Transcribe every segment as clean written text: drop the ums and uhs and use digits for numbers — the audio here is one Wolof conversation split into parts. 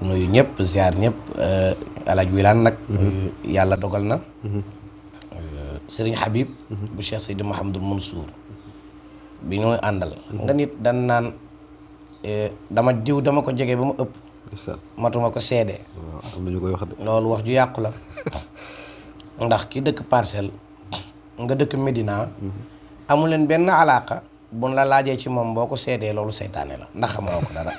nuyu ñëpp ziar ñëpp alaaj Wilane nag yàlla dogal na Serigne Habib bu Cheikh Seydi Mouhamadul Mansour bi ñooy àndal nga nit dan naan dama ko jege ba mu ëpp matuma ko seede am na ñu koy wax de loolu wax ju yàqu la ndax ki dëkk Parcelles nga dëkk Médina amu leen benn alaaka buñ la laajee ci moom boo ko seedee loolu seytaane la ndax xamoo ko dara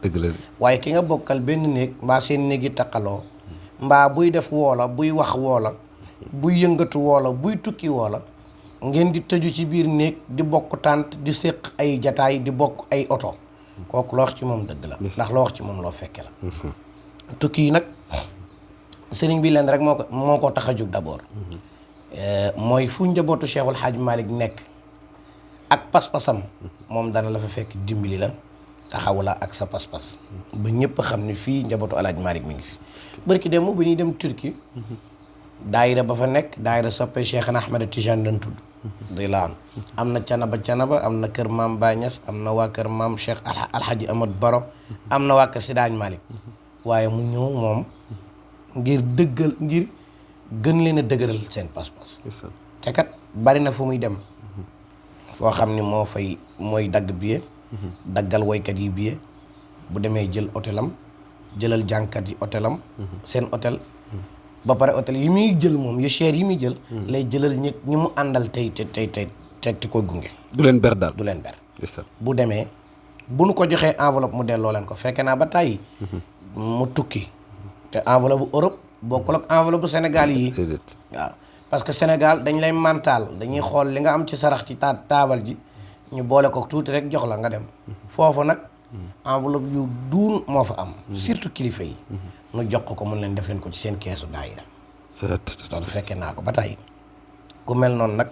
dëgg la waaye ki nga bokkal benn néeg mbaa seen néeg yi taqaloo mbaa buy def woola buy wax woola buy yëngatu woola buy tukki woola ngeen di tëju ci biir néeg di bokk tànt di séq ay jataay di bokk ay oto kooku loo wax ci moom dëgg la ndax loo wax ci moom loo fekke la tukki yi nag sëriñ bi leen rek moo ko tax a jóg d'abord mooy fu njabootu Cheikhul Hadj Malick nekk ak pas-pasam moom dana la fa fekk dimbali la taxawu la ak sa pas-pas ba ñëpp xam ne fii njabootu Alaaji Malick mi ngi fi barki dem bu ñuy dem Turquie daayira ba fa nekk daayira soppe Cheikhna Ahmed Tijane dañ tudd di la am na canaba am na kër maam Baye Niass am na waa kër maam Cheikh Alhaji Ahmad Baro am na waa kër Sidaañ Malick waaye mu ñëw moom ngir gën leen a dëgëral seen pas-pas te kat bari na fu muy dem foo xam ni mooy dagg billet daggal woykat yi billet bu demee jël hôtelam jëlal jànkat yi hôtelam seen hôtel ba pare hôtel yi muy jël moom yu cher yi muy jël lay jëlal ñi mu àndal tey te koy gunge du leen ber daal du leen ber bu demee bu nu ko joxee enveloppe mu delloo leen ko fekke naa ba tàyyi mu tukki te enveloppe bu Europe bokkul ak enveloppe bu Sénégal yi waaw parce que Sénégal dañ lay mantaal dañuy xool li nga am ci sarax ci taabal ji ñu boole ko tuuti rek jox la nga dem foofu nag enveloppe yu duun moo fa am surtout kilifa yi nu jox ko mun leen def leen ko ci seen keesu daayira loolu fekkee naa ko ba tey ku mel noonu nag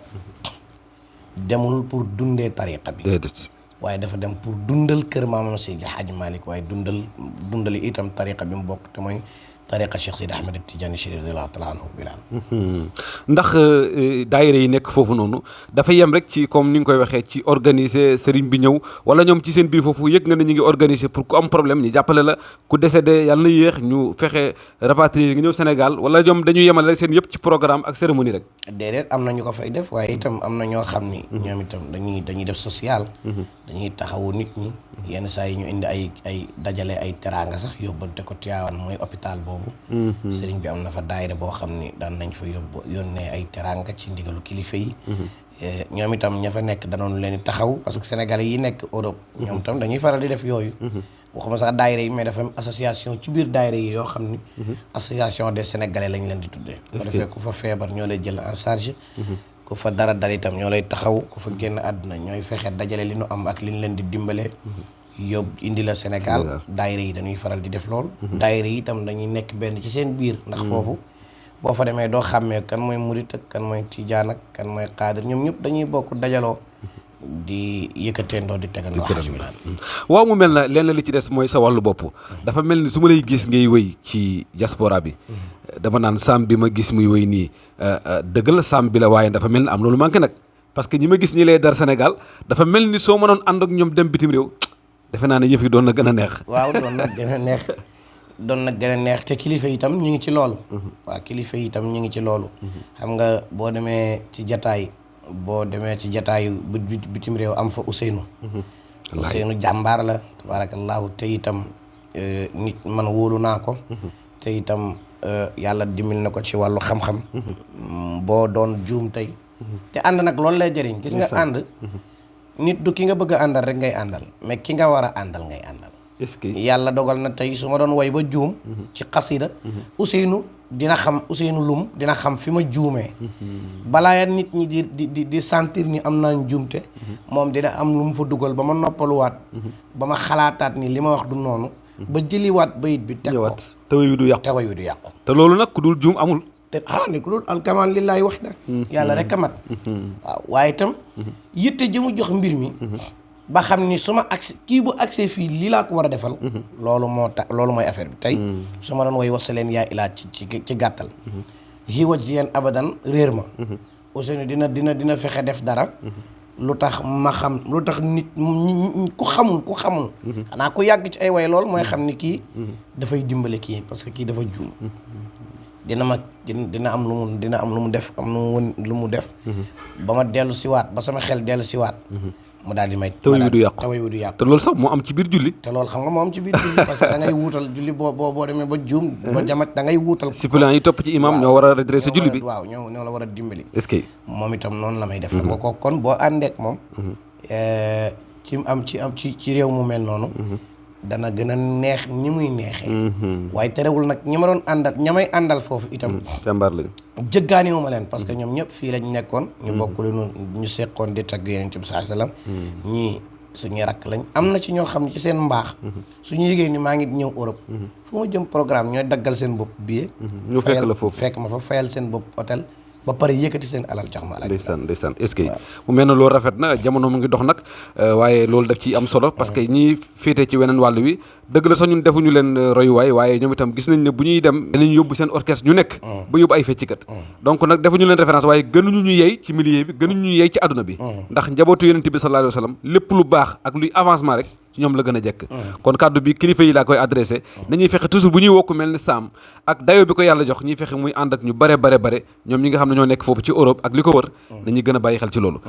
demul pour dundee tariqa bi waaye dafa dem pour dundal kër maamam Seydi Hadji Malick waaye dundali itam tariqa bi mu bokk te mooy tariqa Cheikh Seydi Ahmed Tidiane Chérif radiyallahu ta'ala anhu Wilane ndax daayira yi nekk foofu noonu dafa yem rek ci comme ni nga koy waxee ci organiser sëriñ bi ñëw wala ñoom ci seen biir foofu yëg nga ne ñu ngi organiser pour ku am problème ñu jàppale la ku décédé yàlla na yéex ñu fexe rapatrier nga ñëw Sénégal wala ñoom dañuy yemal rek seen yëpp ci programme ak cérémonie rek déedéet am na ñu ko fay def waaye itam am na ñoo xam ni ñoom itam dañuy def social dañuy taxawu nit ñi yenn saa yi ñu indi ay dajale ay teraanga sax yóbbante ko Tivaouane mooy hôpital boobu sëriñ bi am na fa daayira boo xam ni daan nañ fa yónnee ay teraanga ci ndigalu kilifa yi ñoom itam ña fa nekk danoon leen taxaw parce que sénégalais yi nekk Europe ñoom itam dañuy faral di def yooyu waxuma sax daayira yi mais dafa am association ci biir daayira yi yoo xam ni association des sénégalais lañ leen di tuddee ko defee ku fa feebar ñoo lay jël en charge ku fa dara dal itam ñoo lay taxaw ku fa génn àdduna ñooy fexe dajale li nu am ak li ñu leen di dimbalee yóbbu indi la Sénégal daayira yi dañuy faral di def lool daayira yi itam dañuy nekk benn ci seen biir ndax foofu boo fa demee doo xàmmee kan mooy murit ak kan mooy tijaan ak kan mooy xaadir ñoom ñëpp dañuy bokk dajaloo di yëkkateendoo di tegandoo xaj bi naan waaw mu mel na leen li ci des mooy sa wàllu bopp dafa mel ni su ma lay gis ngay wëy ci diaspora bi dama naan saam bi ma gis muy wëy nii dëgg la saam bi la waaye dafa mel ni am loolu manqué nag parce que ñi ma gis ñi lay dar Sénégal dafa mel ni soo mënoon ànd ak ñoom dem bitim réew defe naa ne yëf yi doon na gën a neex waaw doon na gën a neex te kilifa itam ñu ngi ci loolu waaw kilifa itam ñu ngi ci loolu xam nga boo demee ci jataayu bitim réew am fa Ousseynou jàmbaar la tabarakallahu te itam nit man wóolu naa ko te itam yàlla dimbali na ko ci wàllu xam-xam boo doon juum tey te ànd nag loolu lay jëriñ gis nga ànd nit du ki nga bëgg a àndal rek ngay àndal mais ki nga war a àndal ngay àndal est-ce que yàlla dogal na tey su ma doon woy ba juum ci xasida Ousseynou dina xam Ousseynou Loum dina xam fi ma juumee balaa nit ñi di sentir ni am naa njuumte moom dina am lu mu fa dugal ba ma noppaluwaat ba ma xalaataat ni li ma wax du noonu ba jëliwaat bayit bi teg ko te way wi du yàqu te loolu nag ku dul juum amul te ni ku dul alkamaan lillaahi wax nag yàlla rek a mat waaw waaye itam yitte ji mu jox mbir mi ba xam ni su ma accès kii bu accès fii lii laa ko war a defal loolu mooy affaire bi tey su ma doon woy wasaleen yaa ilaa ci gàttal xiiwaj si yeen abadan réer ma Ousseynou dina fexe def dara lu tax ma xam lu tax nit ku xamul xanaa ku yàgg ci ay way lool mooy xam ni kii dafay dimbale kii parce que kii dafa juum dina am lu mu def lu mu def ba ma dellu siwaat ba sama xel dellu siwaat mu daal di may taway wi du yàqu te loolu sax moo am ci biir julli te loolu xam nga moo am ci biir julli parce que da ngay wuutal julli boo demee ba juum ba jamat da ngay wuutal suppléant yi topp ci imam ñoo war a redresser julli bi waaw ñoo la war a dimbali est-ce que moom itam noonu la may def xam nga ko kon boo àndeek moom ci réew mu mel noonu dana gën a neex ñi muy neexee waaye terewul nag ñi ma doon àndal ña may àndal foofu itam jàmbaar lañu jëggaaniwu ma leen parce que ñoom ñëpp fii lañ nekkoon ñu bokk lu ñu seqoon di tagg Yonent bi sallallahu alayhi wasallam ñii suñuy rakk lañ am na ci ñoo xam ne ci seen mbaax suñu yëgee ni maa ngi ñëw Europe fu ma jëm programme ñooy daggal seen bopp billet ñu fekk la foofu fekk ma fa fayal seen bopp hôtel ba pare yëkkati seen alal jox ma ndeysaan est-ce que mu mel na loolu rafet na jamono mu ngi dox nag waaye loolu daf ci am solo parce que ñi féete ci weneen wàll wi dëgg la sax ñun defuñu leen royuwaay waaye ñoom itam gis nañ ne bu ñuy dem dinañ yóbbu seen orchestre ñu nekk ba yóbbu ay feccikat donc nag defuñu leen référence waaye gënuñu ñu yey ci milieu bi gënuñu ñu yey ci àdduna bi ndax njabootu Yonent bi sallallahu alayhi wa sallam lépp lu baax ak luy avancement rek ci ñoom la gën a jekk kon kàddu bi kilifa yi laa koy adressé nañuy fexe toujours bu ñuy wokku mel ni Sam ak dayo bi ko yàlla jox ñuy fexe muy ànd ak ñu bare ñoom ñi nga xam ne ñoo nekk foofu ci Europe ak li ko wër nañuy gën a bàyyi xel ci loolu